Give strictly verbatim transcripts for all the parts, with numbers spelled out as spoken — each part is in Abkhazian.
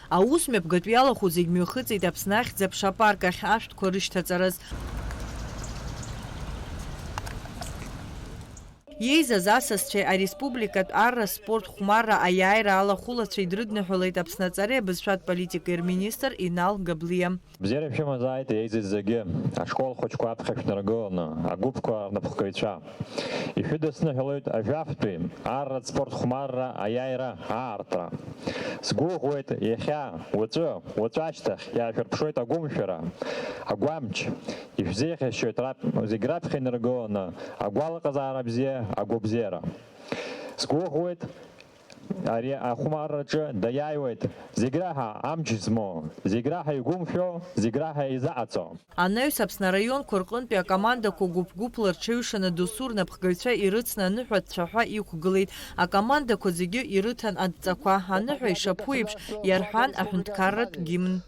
Аус мҩаԥгатә иалахәу зегь мҩахыҵит Аԥсны ахьӡ-аԥша апарк ахь ашәҭқәа рышьҭаҵараз. Иеизаз асасцәеи ареспубликатә арра спорт хәмарра аиааира алахәылацәеи дрыдныҳәалеит Аԥсны аҵареи абызшәатә политикеи рминистр Инал Габлиа. Бзиара шәымазааит, еизаз зегьы, ашкол хәыҷқәа аԥхьа шәнаргыланы, агәыԥқәа рнапхгаҩцәа. Ишәыдысныҳәалоит ажәафтәи арратә спорт хәмарра аиааира аартра. Сгәыӷуеит иахьа, уаҵәы, уаҵәы ашьҭахь иаашәырԥшуеит агәымшәара, агәамч, ишәзеиӷьасшьоит рап-, зегь раԥхьа инаргыланы агәалаҟазаара бзиа, агәабзиара. Сгәыӷуеит, ари ахәмарраҿы даиааиуеит зегь раҳа амч змоу, зегь раҳа игәымшәо, зегь раҳа изаҟаҵо. Анаҩс Аԥсны араионқәа рҟынтәи акомандақәа гәыԥ-гәыԥла рҽеиҩшаны досу рнапхгаҩцәа ирыцны аныҳәа ацәаҳәа иқәгылеит. Акомандақәа зегьы ирыҭан адҵақәа. Аныҳәа ишаԥу еиԥш, иарҳәан аҳәынҭқарратә гимн.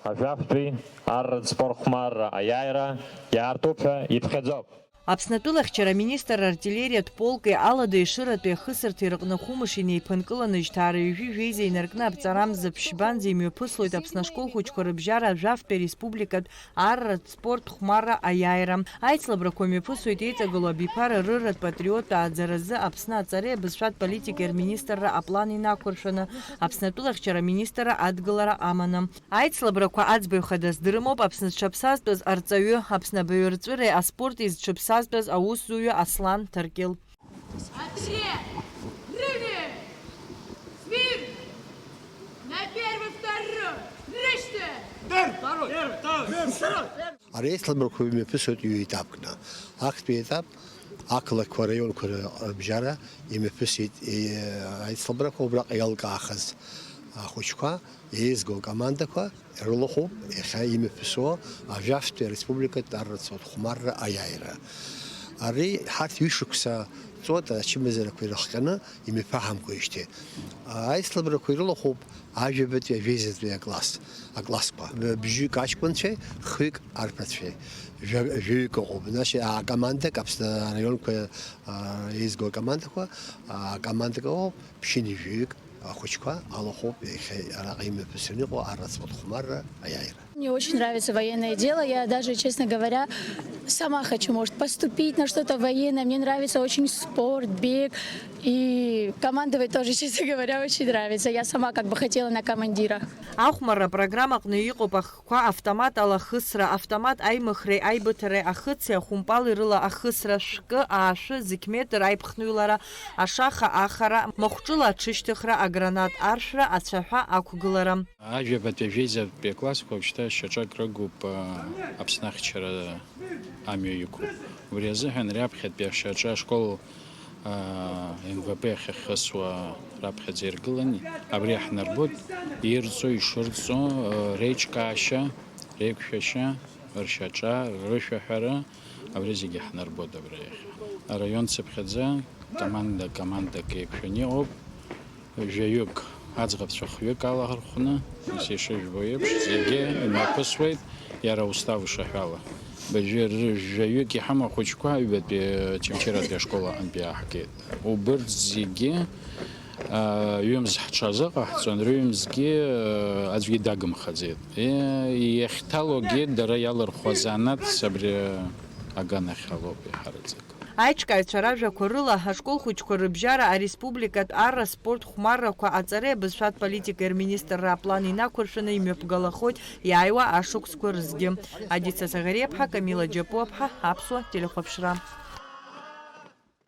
Ажәафтәи арратә спорт хәмарра аиааира иаартуп ҳәа иԥхьаӡоуп. Аԥсны атәылахьчара аминистр артиллериатә полки алада Ешыратәи ахысырҭеи рыҟны хәымш инеиԥынкыланы жьҭаара ҩажәи жәеиза инаркны аԥҵарамза ԥшьбанӡа имҩаԥыслоит Аԥсны ашкол хәыҷқәа рыбжьара ажәафтәи ареспубликатә арратә спорт хәмарра аиааира. Аицлабрақәа мҩаԥысуеит еиҵагылоу абиԥара рырратә патриоттә ааӡаразы Аԥсны аҵареи абызшәатә политикеи рминистрра аплан инақәыршәаны, Аԥсны атәылахьчара аминистрра адгылара аманы. Аицлабрақәа аӡбаҩ хадас дрымоуп Аԥсны зҽаԥсазтәыз арҵаҩы, Аԥсны абаҩрҵәыреи аспорти зҽаԥсазтәыз аусзуҩы Аслан Ҭаркьыл. Отряд! Рывет! Смирно! На первый, второй! Рышьте! Первый, второй! Первый, второй! Первый, второй! Ари аицлабрақәа имҩаԥысуеит ҩ-етапкны. Актәи етап ақалақьқәа, араионқәа рыбжьара имҩаԥысит, е, аицлабрақәа убраҟа иалкаахаз ахәыҷқәа, еизго акомандақәа ирылахәуп иахьа имҩаԥысуа ажәафтәи ареспубликатә арратә спорт хәмарра аиааира. Ари ҳарҭ ҩышықәса ҵуеит ачымазарақәа ирыхҟьаны имҩаԥаҳамкәеижьҭеи. Аицлабрақәа ирылахәуп ажәабатәи, ажәеизатәи акласс, аклассқәа. Б-, бжьҩык аҷкәынцәеи, хҩык арԥарцәеи. Жәа-, жәаҩык ыҟоуп. Значит, акомандак, Аԥсны араионқәа, а, еизго акомандақәа, а, акомандак ыҟоуп, ԥшьынҩажәаҩык ахәыҷқәа алахәуп иахьа араҟа имҩаԥысраны иҟоу арратә спорт хәмарра аиааира. Мне очень нравится военное дело. Я даже, честно говоря, сама хочу, может, поступить на что-то военное. Мне нравится очень спорт, бег. И командовать тоже, честно говоря, очень нравится. Я сама как бы хотела на командира. Ахәмарра апрограммаҟны иҟоуп ахқәа автомат алахысра, автомат аимыхреи аибыҭареи, ахыци ахәымпали рыла ахысра, шәкы, аашәы, зықь метр аиԥхныҩлара, ашаха ахара, махәҿыла аҽышьҭыхра, агранат аршәра, ацәаҳәа ақәгылара. Ажәабатәи, ажәеизатәи аклассқәа уажәшьҭа шьаҿак рыгуп, а, Аԥсны ахьчара амҩа иқәуп. Убри азыҳәан раԥхьатәи ашьаҿа ашкол, а, Н В П ахь ахьхысуа раԥхьаӡа иргылан, абри иаҳнарбоит, ирҵо, ишырҵо, а, реиҿкаашьа, реиқәшәашьа, ршьаҿа, рышәаҳәара, абри зегьы иаҳнарбоит абра иахьа. Араион цыԥхьаӡа команда командак еиқәшәаны иҟоуп. Жәаҩык, аӡӷабцәа хҩык алархәны, нас ишыжәбо еиԥш, зегьы имҩаԥысуеит иара устав ишаҳәала. Быжәҩы ры-, жәаҩык иҳамоу ахәыҷқәа аҩбатәи Очамчыратәи ашкол аҟынтәи иааҳгеит. Убырҭ зегьы, а, ҩымз ҳҽазыҟаҳҵон, рыҩмзгьы, а, аӡәгьы дагымхаӡеит. Е, иахьҭалогьы дара иалырхуа занааҭс абри аганахь алоуп иаҳараӡак. Аиҿкааҩцәа ражәақәа рыла, ашкол хәыҷқәа рыбжьара ареспубликатә арра спорт хәмаррақәа аҵареи абызшәатә политикеи рминистрра аплан инақәыршәаны имҩаԥгалахоит иааиуа ашықәсқәа рызгьы. Адица Саӷариаԥҳа, Камила Џьапуаԥҳа, Аԥсуа телехәаԥшра.